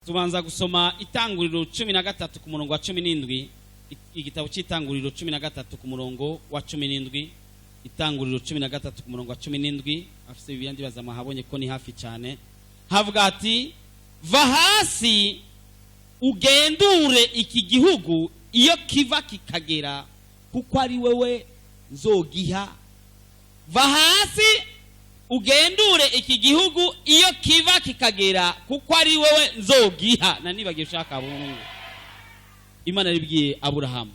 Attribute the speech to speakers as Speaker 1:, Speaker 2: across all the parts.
Speaker 1: Tubanza gusoma Itanguriro 13 ku murongo wa 17. Igitabo cy'Itanguriro 13 ku murongo wa 17. Itanguriro 13 ku murongo wa 17. Afise Bibiliya, ndibaza mwahabonye ko ni hafi cyane. Havuga ati: "Va hasi ugendure iki gihugu iyo kiva kikagera, kuko ari wewe nzogiha." Va hasi ugendure iki gihugu iyo kiva kikagera, kuko ari wowe nzogiha. Na nibagiye ushaka bungu. Imana yaribwiye Aburahamu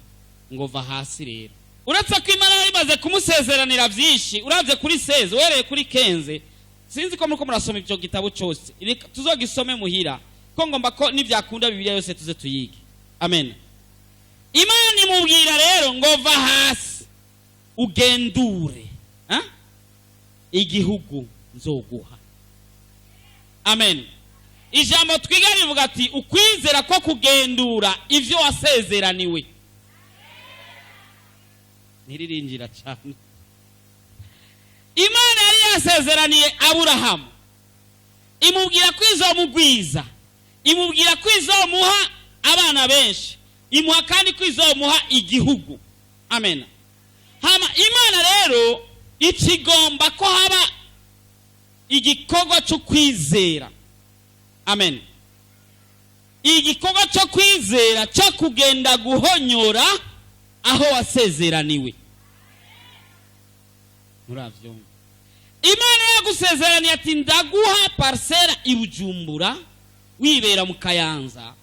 Speaker 1: ngo: "Va hasi." Rero uretse ko Imana yari imaze kumusezeranira byinshi, urabye kuri 16 uhereye kuri 15, sinzi ko muriko murasoma ibyo gitabo cyose. Reka tuzogisome muhira, ko ngomba ko nibyakunda Bibiliya yose tuze tuyige. Amen. Imana imubwira rero ngo: "Va hasi ugendure, ha? Igihugu nzoguha." Amen. Ijambo twiga rivuga ati: "Ukwizera ko kugendura ibyo wasezeraniwe." Ntiririnjira cyane. Imana yari yasezeraniye Aburahamu, imubwira ko izomugwiza, imubwira ko izomuha abana benshi, imuha kandi ko izomuha igihugu. Amen. Hama Imana rero ikigomba ko haba igikorwa cyo kwizera. Amen. Igikorwa cyo kwizera cyo kugenda guhonyora aho wasezeraniwe. Muravyumva? Imana yagusezeraniye ati: "Ndaguha parcelle i Bujumbura," wibera mu Kayanza,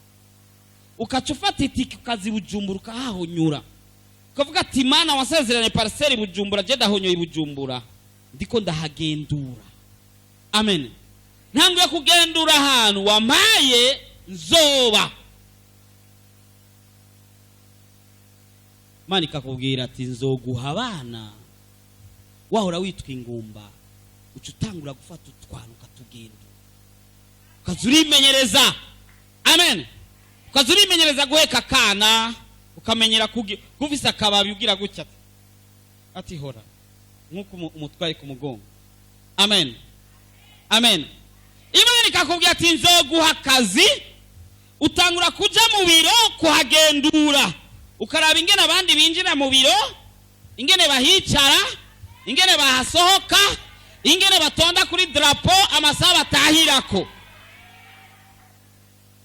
Speaker 1: ukaca ufata itike ukaza i Bujumbura, ukahahonyura, ukavuga ati: "Imana wasezeranye parcelle i Bujumbura, je ndahonyoye i Bujumbura, ndiko ndahagendura." Amen. Ntanguye kugendura ahantu wampaye nzoba. Imana ikakubwira ati: "Nzoguha abana." Wahora witwa ingumba, uca utangura gufata utwana ukatugendura, ukaza urimenyereza. Amen. Ukaza urimenyereza guheka akana, ukamenyera kufise akababi, ugira gutya ati: "Hora," nk'uko umutwaye ku mugongo. Amen, amen. Imana ikakubwira ati: "Nzoguha akazi." Utangura kuja mu biro kuhagendura, ukaraba ingene abandi binjira mu biro, ingene bahicara, ingene bahasohoka, ingene batonda kuri drapo, amasaha batahirako.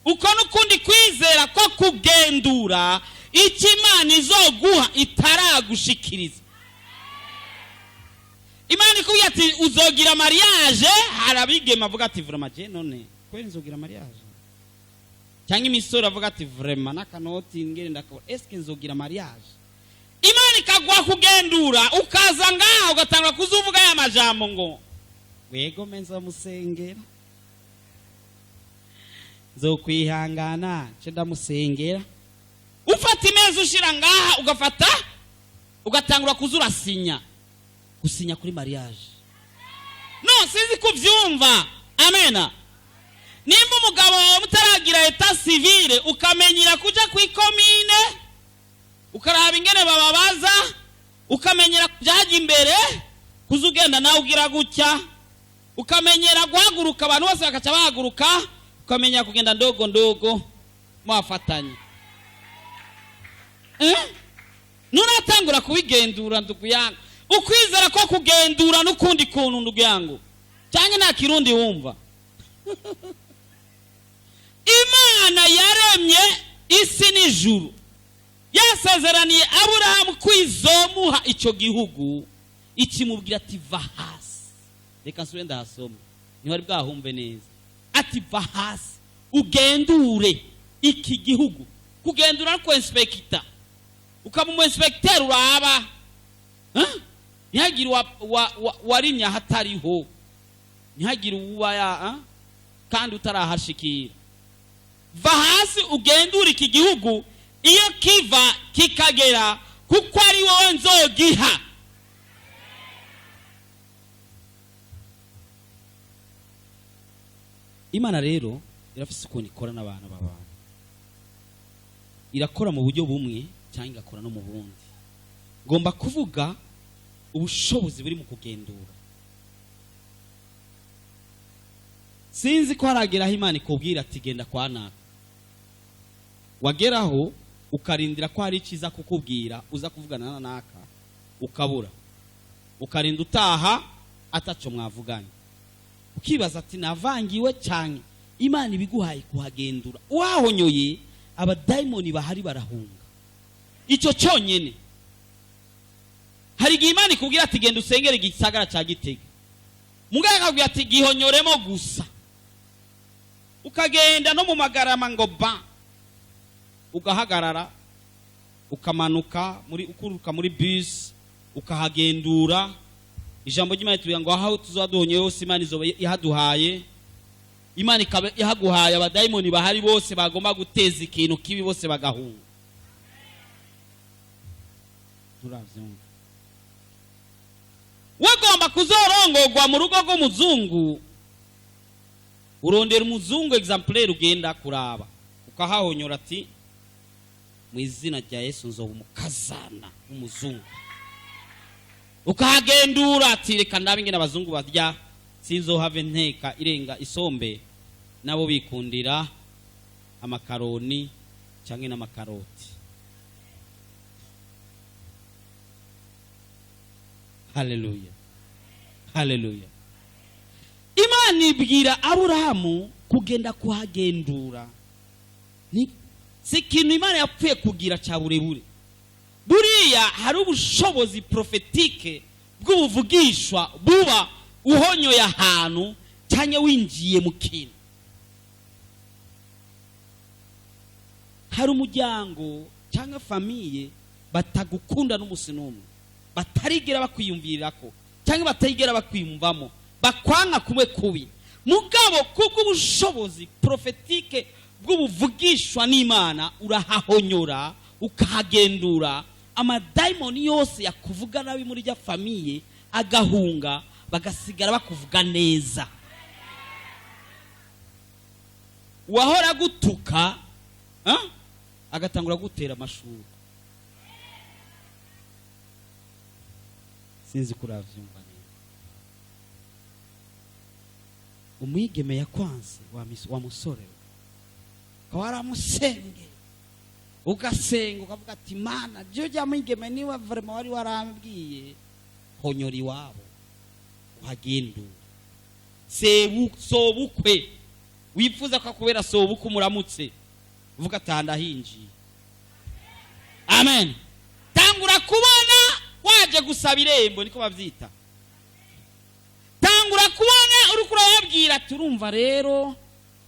Speaker 1: Uko n'ukundi kwizera ko kugendura icyo Imana izoguha itaragushikiriza. Imana ikubwira ati: "Uzogira mariage." Hari abigema avuga ati: "Vraiment, je none kweri nzogira mariage?" Cyangwa imisoro avuga ati: "Vraiment, n'akanoti ngene ndakabona, eske nzogira mariage?" Imana ikaguha kugendura, ukaza ngaha ugatangura kuzuvuga ya majambo ngo: "Wego, me nzomusengera, nzokwihangana, nce ndamusengera." Ufata imeza ushira ngaha, ugafata ugatangura kuza urasinya, gusinya kuri mariage. No sinzi kubyumva. Amena. Nimba umugabo wawe mutaragira état civil, ukamenyera kuja ku ikomine, ukaraba ingene bababaza, ukamenyera kujya imbere, kuza ugenda nawe ugira gutya, ukamenyera guhaguruka abantu bose bakaca bahaguruka, ukamenya kugenda ndogo ndogo mwafatanye, eh? Nuratangura kubigendura, ndugu yangu. Ukwizera ko kugendura n'ukundi kuntu, ndugu yangu, cyangwa nta Kirundi wumva. Imana yaremye isi n'ijuru yasezeraniye Aburahamu ko izomuha icyo gihugu, ikimubwira ati: "Va hasi." Reka nsubire ndahasoma, ntiwari bwahumve neza. Ati: "Va hasi ugendure iki gihugu." Kugendura no kwinspecta, ukaba umu inspecteur, uraba, ntihagire warimye ahatariho, ntihagire uwuba ya kandi utarahashikira. Va hasi ugendure iki gihugu iyo kiva kikagera, kuko ari wowe nzogiha. Imana rero irafise ukuntu ikora n'abantu b'abantu. Irakora mu buryo bumwe cyangwa igakora no mu bundi. Ngomba kuvuga ubushobozi buri mu kugendura. Sinzi ko harageraho Imana ikubwira ati genda kwa naka, wageraho ukarindira ko hari icyiza kukubwira, uza kuvugana na naka ukabura, ukarinda utaha ataco mwavuganye, ukibaza ati navangiwe cyane. Imana ibiguhaye kuhagendura, wahonyoye abadayimoni bahari barahunga. Icyo cyonyine. Hari igihe Imana ikubwira ati genda usengere igisagara cya Gitega, muganga akakubwira ati gihonyoremo gusa, ukagenda no mu Magarama ngo ba ugahagarara, ukamanuka muri, ukuruka muri bisi, ukahagendura. Ijambo ry'Imana itubwira ngo aho tuzaba duhonyoye hose Imana izoba ihaduhaye. Imana ikaba ihaguhaye, abadayimoni bahari bose bagomba guteza ikintu kibi bose bagahunga. Turabyumva. Wagomba kuzorongorwa mu rugo rw'umuzungu, urondera umuzungu exemplaire, ugenda kuraba ukahahonyora ati mu izina rya Yesu nzoba umukazana w'umuzungu. Ukahagendura ati reka ndabe ingene abazungu barya, sinzohave nteka irenga isombe, nabo bikundira amakaroni cyangwa n'amakaroti. Haleluya, haleluya. Imana ibwira Aburahamu kugenda kuhagendura. Si ikintu Imana yapfuye kugira cya burebure. Buriya hari ubushobozi prophétique bw'ubuvugishwa buba uhonyoye ahantu cyangwa winjiye mu kintu. Hari umuryango cyangwa famille batagukunda n'umusi n'umwe, batarigera bakwiyumvirako cyangwa batarigera bakwiyumvamo, bakwanka kumwe kubi. Mugabo kubw'ubushobozi prophétique bw'ubuvugishwa n'Imana urahahonyora ukahagendura, amadayimoni yose yakuvuga nabi muri rya famille agahunga, bagasigara bakuvuga neza. Uwahora gutuka agatangura gutera amashuri. Sinzi ko uravyumva neza. Umwigeme yakwanse wa musore, ukaba waramusenge, ugasenga ukavuga ati Mana, je ujya mwigeme niwe vraiment wari warambwiye, honyora iwabo uhagendure. Sobukwe wifuza ko akubera sobukwe, umuramutse uvuga ati ndahinjiye. Amen. Tangura kubona waje gusaba irembo, niko bavyita. Tangura kubona uriko urababwira ati urumva rero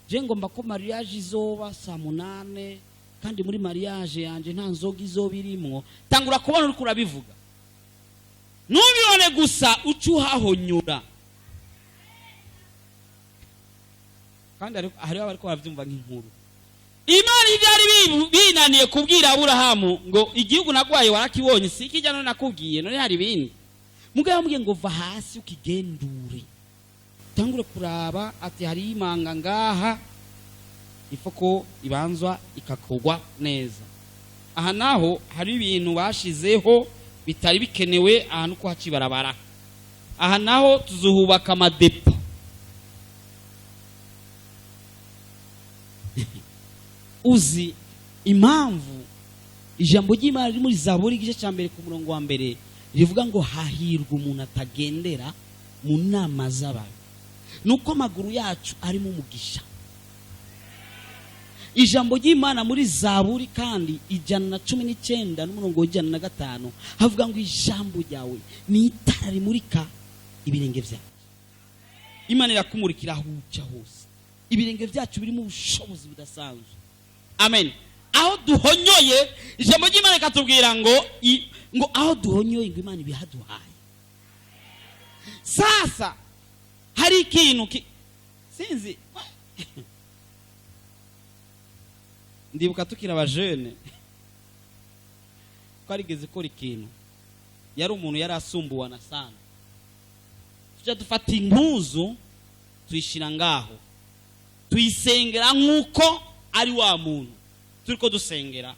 Speaker 1: je ngomba ko mariage izoba saa 8, kandi muri mariage yanje nta nzoga izoba irimwo. Tangura kubona uriko urabivuga, ntubibone gusa uca uhahonyura. Kandi hariho abariko baravyumva nk'inkuru. Imana ivyari binaniye kubwira Aburahamu ngo igihugu nagwaye warakibonye, si kijya none nakubwiye, none hari ibindi. Mugabo yamubwiye ngo va hasi ukigendure, tangure kuraba ati hari imanga ngaha, ifoko ibanzwa ikakogwa neza. Aha naho hari ibintu bashizeho bitari bikenewe, ahantu ko hacibarabara. Aha naho tuzuhubaka amadepo. Uzi impamvu ijambo ry'Imana riri muri Zaburi igice cya mbere ku murongo wa mbere rivuga ngo hahirwa umuntu atagendera mu nama z'abantu? Nuko amaguru yacu arimo umugisha. Ijambo ry'Imana muri Zaburi kandi 119 n'umurongo w'ijana na gatanu havuga ngo ijambo ryawe ni itara rimurika ibirenge byacu. Imana irakumurikira aho uca hose. Ibirenge byacu birimo ubushobozi budasanzwe. Amen. Aho duhonyoye, ijambo ry'Imana rikatubwira ngo aho duhonyoye ngo Imana ibihaduhaye. Sasa hari ikintu sinzi, ndibuka tukiri abajene twarigeze gukora ikintu, yari umuntu yari asumbuwana sana, tujya dufata impuzu tuyishira ngaho, tuyisengera nk'uko ari wa muntu turiko dusengera,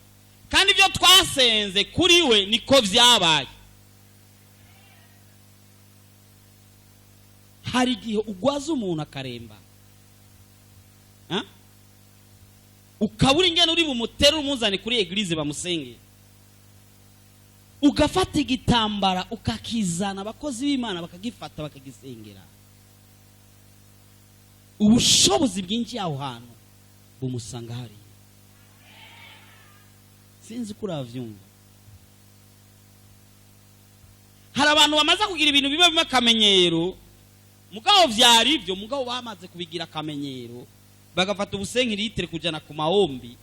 Speaker 1: kandi ibyo twasenze kuri we niko vyabaye. Hari igihe ugwaza umuntu akaremba, Hein? Ukabura ingene uri bumutere umuzane kuri église bamusenge, ugafata igitambara ukakizana, abakozi b'Imana bakagifata, bakagisengera, ubushobozi bwinjiye aho hantu bumusanga hariya. Sinzi ko uravyumva. Hari abantu bamaze kugira ibintu biba bimwe akamenyero, mugabo vyari ibyo, mugabo bamaze kubigira akamenyero, bagafata ubusenkiritere kujana ku mahombi,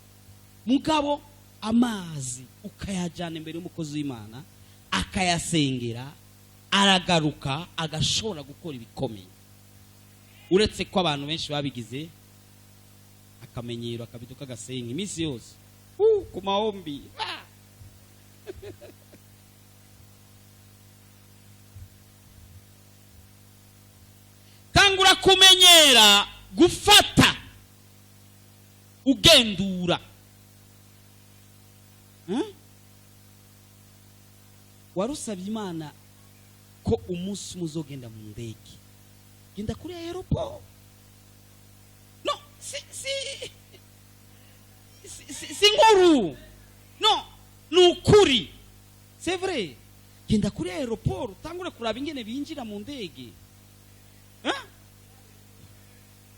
Speaker 1: mugabo amazi ukayajyana imbere y'umukozi w'Imana akayasengera, aragaruka agashobora gukora ibikomeye. Uretse ko abantu benshi babigize akamenyero, akabiduka agasenga iminsi yose ku mahombi. Ah! Tangura kumenyera gufata ugendura. Warusabye Imana ko umunsi umwe uzogenda mu ndege, genda kuri aéroport. No si nkuru, no ni ukuri, c'est vrai. Genda kuri aéroport utangure kuraba ingene binjira mu ndege. Hein?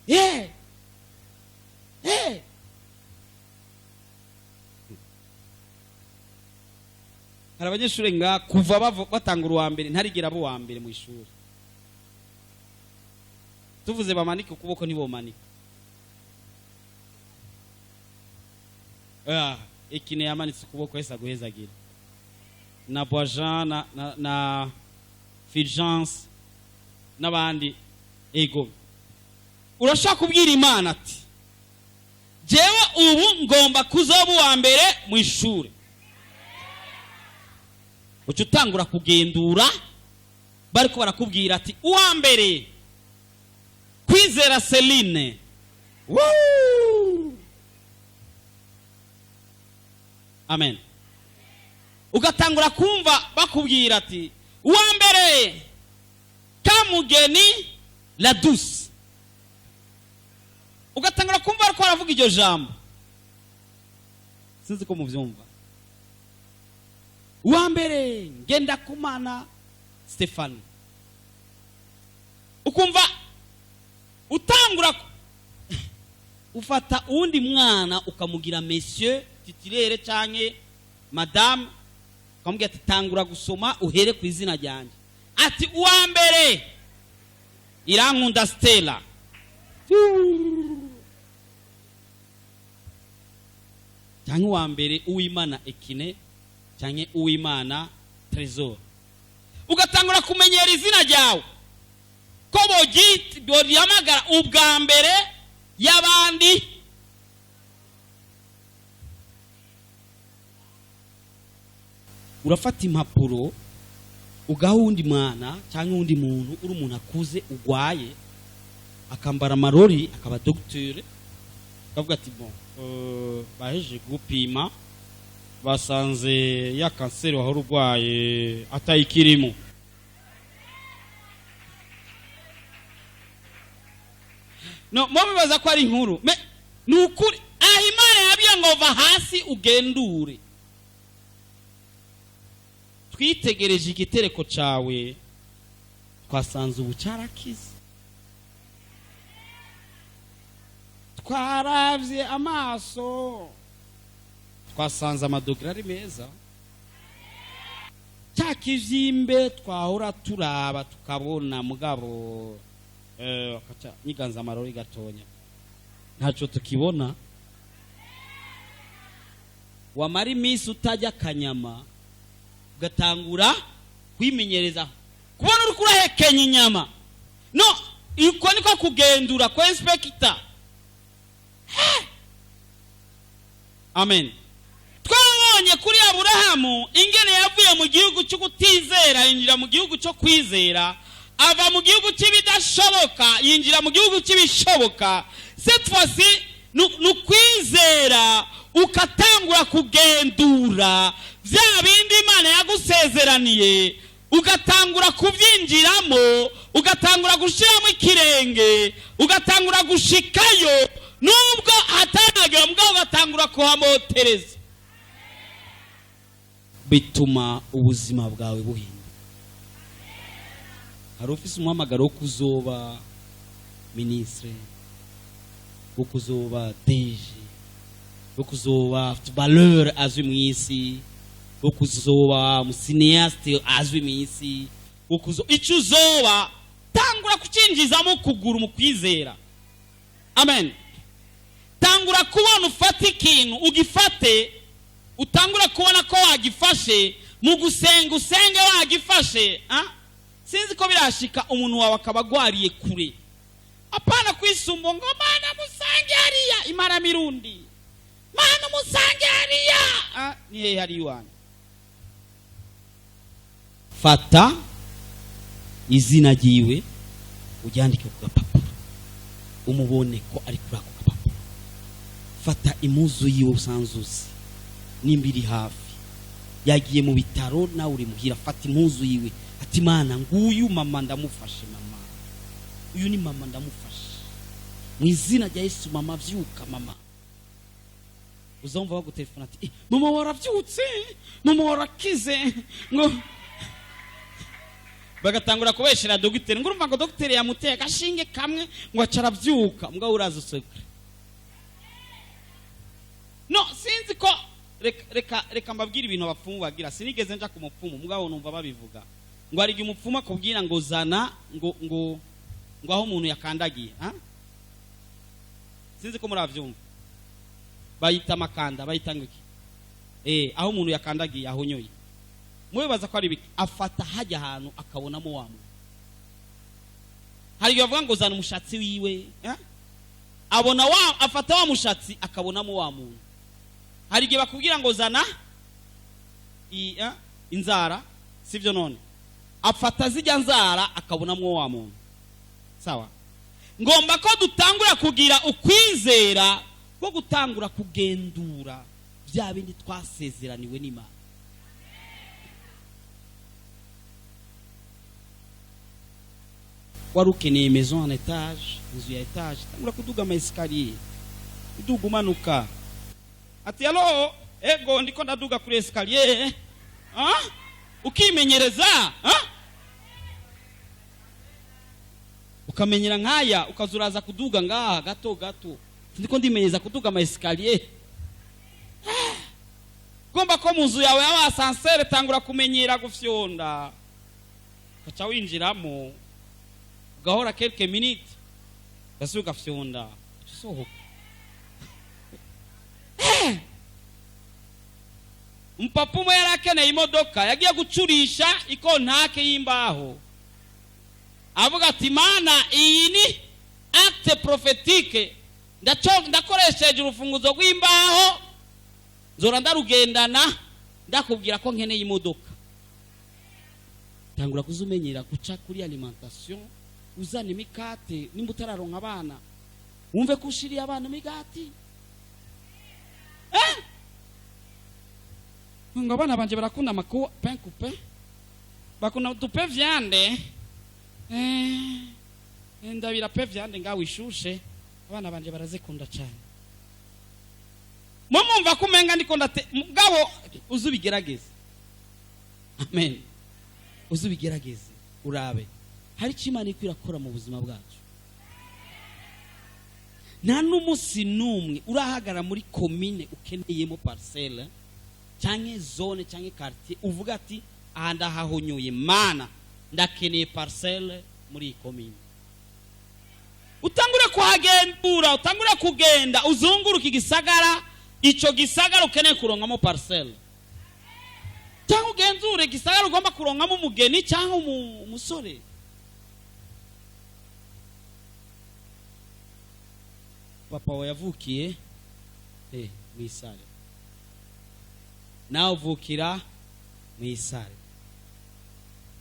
Speaker 1: Yeah. Yeah. Hari abanyeshuri nga kuva batangura uwa mbere ntarigera abo uwa mbere mu ishuri. Tuvuze bamanike ukuboko, ntibomanika. Ah, ikine yamanitse ukuboko wese aguhezagira na Bojean na Fulgence n'abandi. Ego, urashaka kubwira Imana ati: "Jewe ubu ngomba kuzoba uwa mbere mu ishuri." Uca utangura kugendura, bariko barakubwira ati: "Uwa mbere Kwizera Celine." Woo! Amen. Ugatangura kumva bakubwira ati: "Uwa mbere Kamugeni La Douce." Ugatangura kumva ariko baravuga iryo jambo. Sinzi ko muvyumva. Uwa mbere Ngendakumana Stefano. Ukumva utangura ufata uwundi mwana ukamugira monsieur titulaire canke madame, ukamubwira ati: "Tangura gusoma uhere ku izina ryanjye." Ati: "Uwa mbere Irankunda Stella." Cyangwa uwa mbere Uwimana Ekine, cyangwa Uwimana Trésor. Ugatangura kumenyera izina ryawe ko borihamagara ubwa mbere y'abandi. Urafata impapuro ugaha uwundi mwana cyangwa uwundi muntu, uri umuntu akuze ugwaye, akambara amarori, akaba dogiteri, akavuga ati: "Bon, bahejeje gupima, basanze ya kanseri wahora urwaye atayikirimo." No mubibaza ko ari inkuru, mais ni ukuri. Aho Imana yabwiye ngo: "Va hasi ugendure, twitegereje igitereko cawe, twasanze ubu cyarakize, twaravye amaso, twasanze amadogera ari meza, cya kivyimbe twahora turaba tukabona, mugabo akaca nyiganza amarori gatonya, ntaco tukibona." Wamara iminsi utajya akanyama, ugatangura kwimenyereza kubona uriko urahekenya inyama. No iko niko kugendura kwa inspector. Amen. Twabonye kuri Aburahamu ingene yavuye mu gihugu cyo kutizera yinjira mu gihugu cyo kwizera, ava mu gihugu cy'ibidashoboka yinjira mu gihugu cy'ibishoboka. Cette fois-ci ni ukwizera, ukatangura kugendura bya bindi Imana yagusezeraniye, ugatangura kubyinjiramo, ugatangura gushyiramo ikirenge, ugatangura gushikayo. Nubwo hataragera, mugabo ugatangura kuhamotereza, bituma ubuzima bwawe buhinduka. Hari ufise umuhamagaro wo kuzoba ministre, wo kuzoba DG, wo kuzoba footballeur azwi mu isi, wo kuzoba umu cinéaste azwi mu isi, wo kuzo icyo uzoba, tangura kucinjizamo ukuguru mu kwizera. Amen. Tangura kubona, ufate ikintu ugifate, utangura kubona ko wagifashe mu gusenga, usenge wagifashe. Ah? Sinzi ko birashika umuntu wawe akaba agwariye kure, apana kwisumba ngo: "Mana, musange hariya imara mirundi, Mana, musange hariya." Ah, ni hehe hari iwanyu? Fata izina ryiwe uryandike ku gapapuro, umubone ko ari kuri ako gapapuro. Fata impuzu yiwe usanzwe uzi, nimba iri hafi, yagiye mu bitaro nawe uri muhira, fata impuzu yiwe ati: "Mana, nguyu mama ndamufashe, mama uyu ni mama, ndamufashe mu izina rya Yesu. Mama, vyuka mama." Uzumva bagutelefona ati: "Eh, mama waravyutse, mama warakize." Ngo bagatangura kubeshera dogiteri ngo urumva ngo dogiteri yamuteye agashinge kamwe ngo aca aravyuka. Mugabo uraza useka. No sinzi ko reka mbabwire ibintu abapfumu bagira. Sinigeze nja ku mupfumu, mugabo numva babivuga ngo hari igihe umupfumu akubwira ngo zana ngo aho umuntu yakandagiye. Ha? Sinzi ko muravyumva, bayita amakanda, bayita ngo iki? Aho umuntu yakandagiye, ahonyoye. Mubibaza ko ari biki? Afata hajya ahantu akabonamo wa muntu. Hari igihe bavuga ngo zana umushatsi wiwe, eh? Abona wa afata wa mushatsi akabonamo wa muntu. Hari igihe bakubwira ngo zana inzara, sibyo? None afata zijya nzara akabonamo wa muntu. Sawa, ngomba ko dutangura kugira ukwizera ko gutangura kugendura bya bindi twasezeraniwe n'Imana. Wari ukeneye maison en étage, inzu ya étage, tangura kuduga ama escalier, uduga umanuka ati: "Allô, ego, ndiko ndaduga kuri escalier." Ah? Ukimenyereza, ah? Ukamenyera nkaya, ukazuraza kuduga ngaha gato gato, ndiko ndimenyereza kuduga ama escalier. Ugomba ko mu nzu yawe haba ascenseur, tangura kumenyera gufyonda, ugaca winjiramo, ugahora quelques minutes, ugasubira ugafyonda, ugaca usohoka. Umupapa umwe yari akeneye imodoka, yagiye gucurisha ikontake y'imbaho, avuga ati: "Mana, iyi ni acte prophétique, ndakoresheje urufunguzo rw'imbaho, nzora ndarugendana ndakubwira ko nkeneye imodoka." Tangura kuzumenyera guca kuri alimentation uzana imikate. Nimba utararonka abana, wumve ko ushiriye abana imigati. Ngo abana banje barakunda amaku pain coupé, bakunda udupe viande. Ndabira pe viande ngawe ishushe, abana banje barazikunda cyane. Mumumva ko umenga ndiko ndate, mugabo uzubigerageze. Amen. Uzubigerageze urabe hari icyo Imana iko irakora mu buzima bwacu. Nta n'umunsi n'umwe urahagarara muri komine ukeneyemo parcelle, cyangwa zone, cyangwa quartier, uvuga ati: "Aha ndahahonyoye, Mana, ndakeneye parcelle muri iyi komine." Utangure kuhagendura, utangure kugenda uzunguruka igisagara, icyo gisagara ukeneye kuronkamo parcelle, cyangwa ugenzure igisagara ugomba kuronkamo umugeni cyangwa umusore. Papa wawe yavukiye mu Isare, nawe uvukira mu Isare,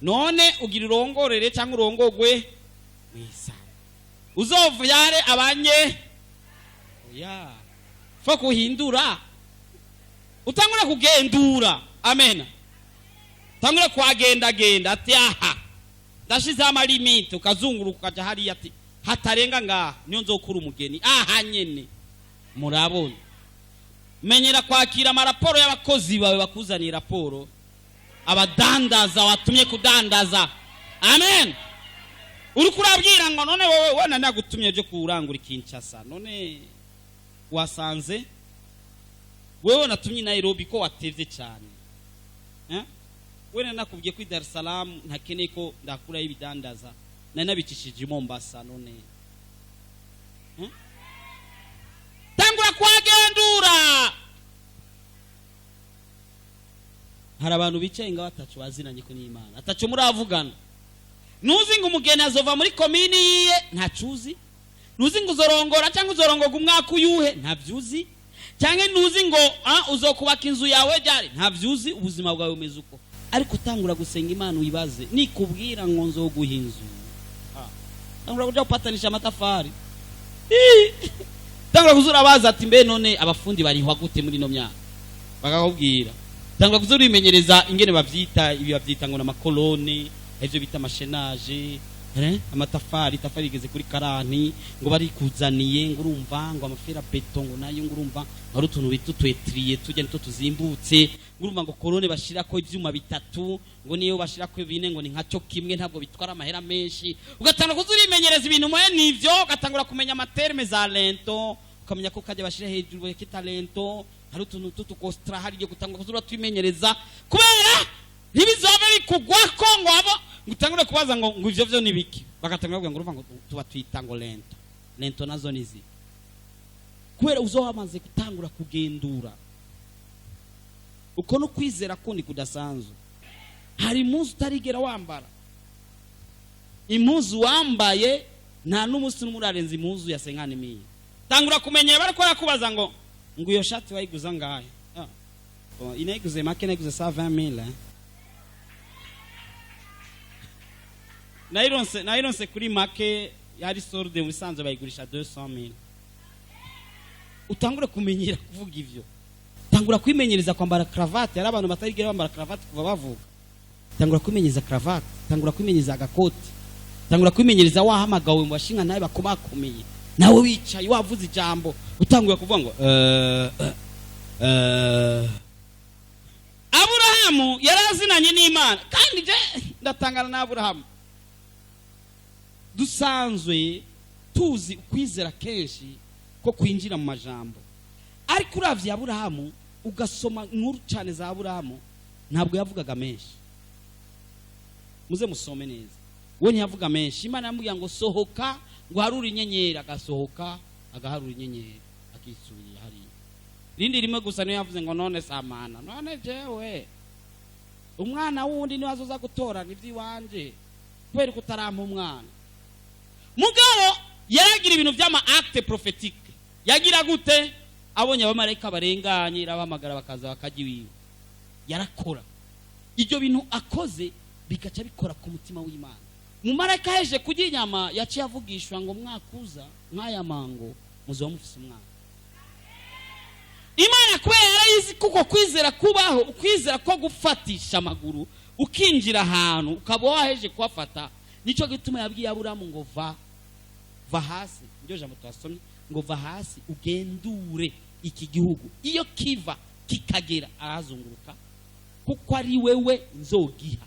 Speaker 1: none ugira urongorere cyangwa urongogwe mu Isare, uzovyare abanye oya fo kuhindura. Utangure kugendura. Amen. Utangure kuhagendagenda ati: "Aha ndashizeho ama limites." Ukazunguruka ukaja hariya ati: "Hatarenga ngaha niyo nzokura umugeni aha nyene." Murabona, menyera kwakira amaraporo y'abakozi bawe bakuzaniye raporo, abadandaza watumye kudandaza. Amen. Uri kurabwira ngo none wowe wenda nagutumye byo kurangura Kinshasa, none wasanze wewe natumye Nairobi ko watevye cyane, eh? Wenda nakubwiye ko i Dar es Salaam ntakeneye ko ndakurayo ibidandaza, nari nabicishije i Mombasa, none eh? Tangura kuhagendura. Hari abantu bicaye ngaho ataco bazinanye ko n'Imana, ataco muravugana. Ntuzi ngo umugeni azova muri komini yiye, ntacuzi. Ntuzi ngo uzorongora cyangwa uzorongorwa umwaka uyuhe, ntavyuzi. Cyangwa ntuzi ngo uzokubaka inzu yawe ryari, ntavyuzi. Ubuzima bwawe bumeze uko, ariko utangura gusenga Imana uyibaze, nikubwira ngo nzoguha inzu, tangura kuja gupatanisha amatafari. Tangura kuza urabaza ati mbe none abafundi barihwa gute muri ino myaka, bakakubwira. Tangura kuza urimenyereza ingene bavyita, ibi bavyita ngo n'amakolone, ivyo bita amashenaje, amatafari, itafari rigeze kuri karani ngo barikuzaniye, ngo urumva ngo ama fer à béton, ngo nayo ngo urumva hari utuntu bita utwetiriye tujya nitwo tuzimbutse, ngo urumva ngo colonne bashirako ivyuma bitatu, ngo niyo bashirako bine ngo ni nkaco kimwe, ntabwo bitwara amahera menshi. Ugatangura kuza urimenyereza ibintu mwe nivyo, ugatangura kumenya ama termes za linteau, ukamenya ko kajya bashira hejuru kita linteau, hari utuntu tutukostra, hari igihe gutangura kuza uratwimenyereza, kubera ntibizove bikugwako ngo abo ngo utangure kubaza ngo ivyo vyo ni biki, bagatangura kuvuga ngo urumva ngo tuba twita ngo linteau, linteau nazo nizi, kubera uzo wamaze gutangura kugendura. Uko no kwizera kundi kudasanzwe. Hari impuzu utarigera wambara, impuzu wambaye nta n'umunsi n'umwe urarenza impuzu ya 50 000. Tangura kumenyera bariko barakubaza ngo iyo shati wayiguza ngahe? Ah. Bon, inayiguze make, nayiguze 120 000, eh? Nayironse kuri make, yari solde, mu bisanzwe bayigurisha 200 000. Utangure kumenyera kuvuga ivyo. Tangura kwimenyereza kwambara cravate. Hari abantu batarigera bambara cravate kuva bavuka. Tangura kwimenyereza cravate, tangura kwimenyereza agakoti, tangura kwimenyereza wahamagawe mu bashinga nawe bakomakomeye, nawe wicaye wavuze ijambo, utanguye kuvuga ngo Aburahamu yarazinanye n'Imana. Kandi je ndatangana na Aburahamu. Dusanzwe tuzi ukwizera kenshi ko kwinjira mu majambo, ariko uravye Aburahamu ugasoma inkuru cyane za Aburahamu, ntabwo yavugaga menshi. Muze musome neza, we ntiyavuga menshi. Imana yamubwira ngo sohoka ngo harure inyenyeri, agasohoka agaharura inyenyeri, akisubirira hariya. Rindi rimwe gusa niyo yavuze ngo none samana, none jewe umwana wundi niwe azoza gutorana iby'iwanje kubera ko utarampa umwana. Mugabo yaragira ibintu by'ama acte prophétique. Yagira gute? Abonye abamarayika barenganye, irabahamagara bakaza bakajya iwiwe. Yarakora ibyo bintu, akoze bigaca bikora ku mutima w'Imana. Mumarayika aheje kurya inyama, yaciye avugishwa ngo mwakuza nk'aya mango muzoba mufise umwana. Imana kubera yarayizi kuko kwizera kubaho, ukwizera ko gufatisha amaguru ukinjira ahantu ukaba waheje kuhafata. Nicyo gituma yabwiye Aburamu ngo va hasi, niryo jambo twasomye, ngo va hasi ugendure iki gihugu, iyo kiva kikagera ahazunguruka, kuko ari wewe nzogiha.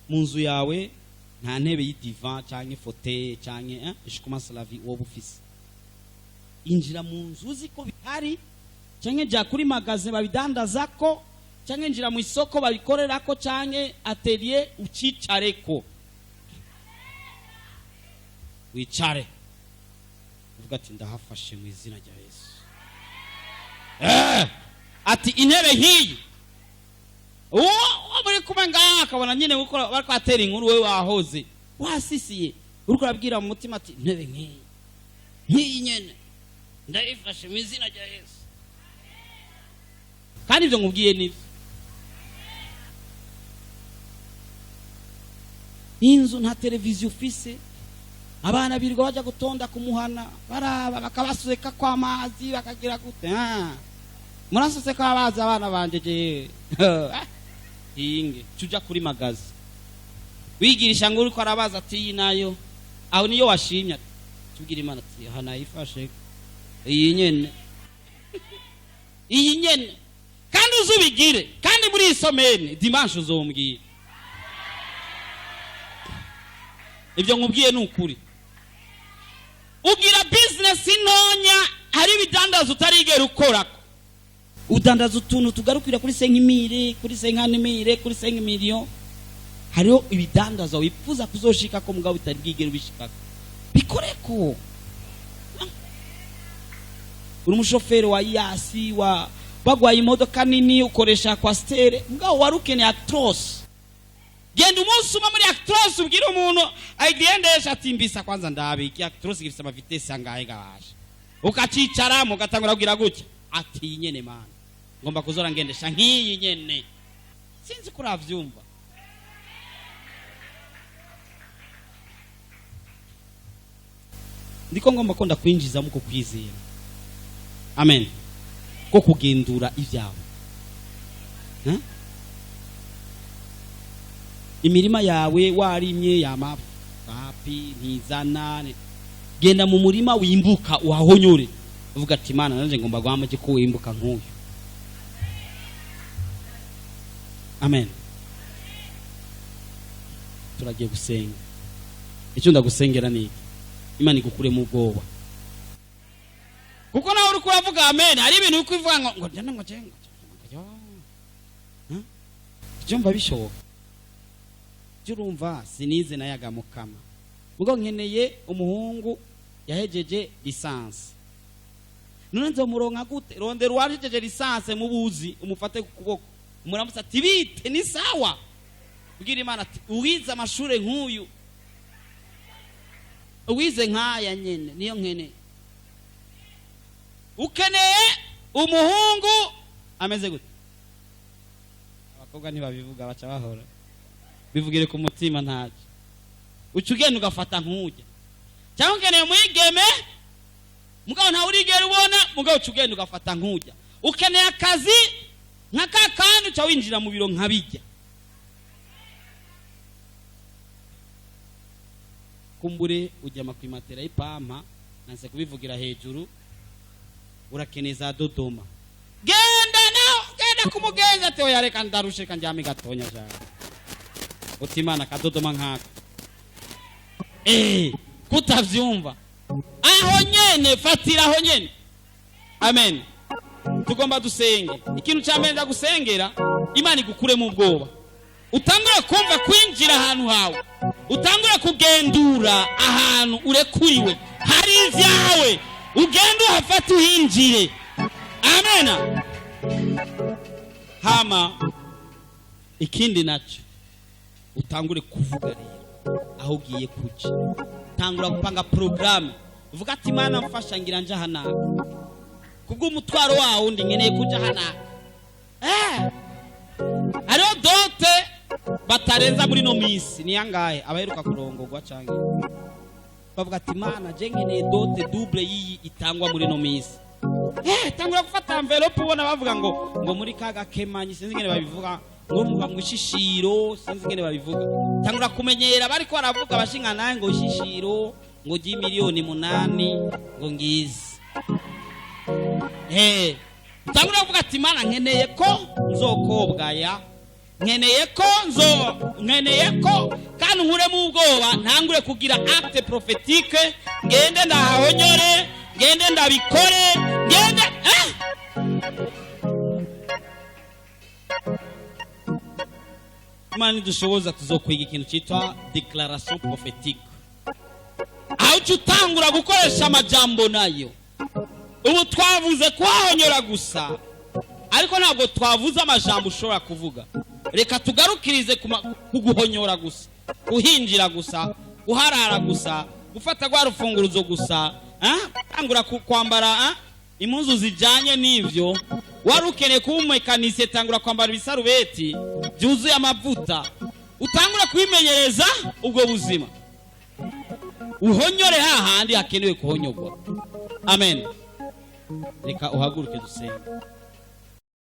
Speaker 1: Mu nzu yawe nta ntebe y'i divan cyangwa fauteuil cyangwa je commence la vie wowe ufise. Injira mu nzu uzi ko bihari, cyangwa jya kuri magasin babidandaza ko, cyangwa injira mu isoko babikorera ko, cyangwa atelier ucicareko, wicare uvuga ati ndahafashe mu izina rya Yesu. Ati intebe nk'iyi, uwo muri kumwe ngaha akabona nyine uko bariko atera inkuru, wewe wahoze wasisiye, uriko urabwira mu mutima ati intebe nk'iyi nk'iyi nyene ndayifashe mu izina rya Yesu. Kandi ibyo nkubwiye nibyo. Inzu nta televiziyo ufise, abana birirwa bajya gutonda kumuhana, baraba bakabaseka kw'amazi, bakagira gute? Muraseseka amazi abana banje je hinge cuja kuri magasin wigirisha ngo uriko arabaza ati iyi nayo. Aho niyo washimye, tubwira Imana ati aha nayifashe iyi nyene, iyi nyene. Kandi uzubigire, kandi muri iyi semaine dimanche uzombwira ibyo nkubwiye ni ukuri. Ugira business ntonya, hari ibidandaza utarigera ukorako, udandaza utuntu tugarukira kuri 5 mille, kuri 50 mille, kuri 5 millions. Hariho ibidandaza wifuza kuzoshikako mugabo bitari bwigere ubishikako, bikoreko. Uri umushoferi wa Hiace, wa bagwaye imodoka nini, ukoresha Coaster, mugabo wari ukeneye Actros. Genda umunsi umwe muri Actros, ubwire umuntu ayigendesha ati mbisa kwanza ndabe iki Actros gifise ama vitesse angahe gabasha. Ukacicaramo, ugatangura kubwira gutya ati iyi nyene mana ngomba kuzora ngendesha nk'iyi nyene. Sinzi ko uravyumva. Ndiko ngomba ko ndakwinjiza muko kwizera, amen, ko kugendura ibyawe. Imirima yawe warimye yama papi ntizana, genda mu murima wimbuka uhahonyore, uvuga ati Imana nanje ngomba guhama ko wimbuka nk'uyu. Amen. Turagiye gusenga. Icyo ndagusengera ni iki? Imana igukuremo ubwoba, kuko nawe uri kuravuga amen, hari ibintu uri kuvuga ngo ngo ngo ngo byumva bishoboka. Urumva sinize nayaga mukama, mugo nkeneye umuhungu yahejeje licence, none nzomuronka gute? Rondera uwahejeje licence mubuzi, umufate ku kuboko, umuramutse ati bite, ni sawa. Bwira Imana ati uwize amashure nk'uyu, uwize nk'aya nyene niyo nkeneye. Ukeneye umuhungu ameze gute? Abakobwa ntibabivuga, baca bahora bivugire ku mutima, ntacyo. Uca ugenda ugafata nk'ujya, cyangwa ukeneye umwigeme mugabo ntawe urigera ubona, mugabo uca ugenda ugafata nk'ujya. Ukeneye akazi nka ka kandi, uca winjira mu biro nkabijya. Kumbure ujya ku imatera y'ipampa, nanse kubivugira hejuru. Urakeneye za Dodoma, genda nawe, genda kumugenza ati oya reka ndarushe kanjyame gatonya cyane, uti Imana kadodoma nkako. Kutavyumva aho nyene, fatira aho nyene. Amen. Tugomba dusenge. Ikintu cya mbere ndagusengera, Imana igukuremo ubwoba, utangure kumva kwinjira ahantu hawe, utangure kugendura ahantu urekuriwe hari ibyawe, ugende uhafate uhinjire. Amena. Hama ikindi nacyo, utangure kuvuga rero aho ugiye kuja, tangura gupanga porogaramu, uvuga ati Imana mfasha ngira nje aha naka, kubw'umutwaro wawo undi nkeneye kuja aha naka. Hariho dot batarenza muri no minsi ni yangahe abaheruka kurongorwa, canke bavuga ati Imana je nkeneye dot double y'iyi itangwa muri no minsi. Tangura gufata envelope, ubona bavuga ngo muri kaga kemanyi, sinzi ingene babivuga, ngo muva mu ishishiro, sinzi ingene babivuga. Tangura kumenyera bariko baravuga abashinga nawe ngo ishishiro ngo 8 miliyoni ngo ngizi. Tangura kuvuga ati Imana nkeneye ko nzokobwaya, nkeneye ko nzo, nkeneye ko kandi nkuremo ubwoba, ntangure kugira acte prophétique, ngende ndahahonyore, ngende ndabikore, ngende. Imana nidushoboza tuzokwiga ikintu cyitwa déclaration prophétique, aho uca utangura gukoresha amajambo nayo. Ubu twavuze kuhahonyora gusa, ariko ntabwo twavuze amajambo ushobora kuvuga. Reka tugarukirize ku guhonyora gusa, kuhinjira gusa, guharara gusa, gufata rwa rufunguruzo gusa, gutangura kwambara impuzu zijyanye n'ibyo wari ukeneye kuba umumekanisiye. Tangura kwambara ibisarubeti byuzuye amavuta, utangura kwimenyereza ubwo buzima, uhonyore hahandi hakenewe kuhonyorwa. Amen. Reka uhaguruke dusenge.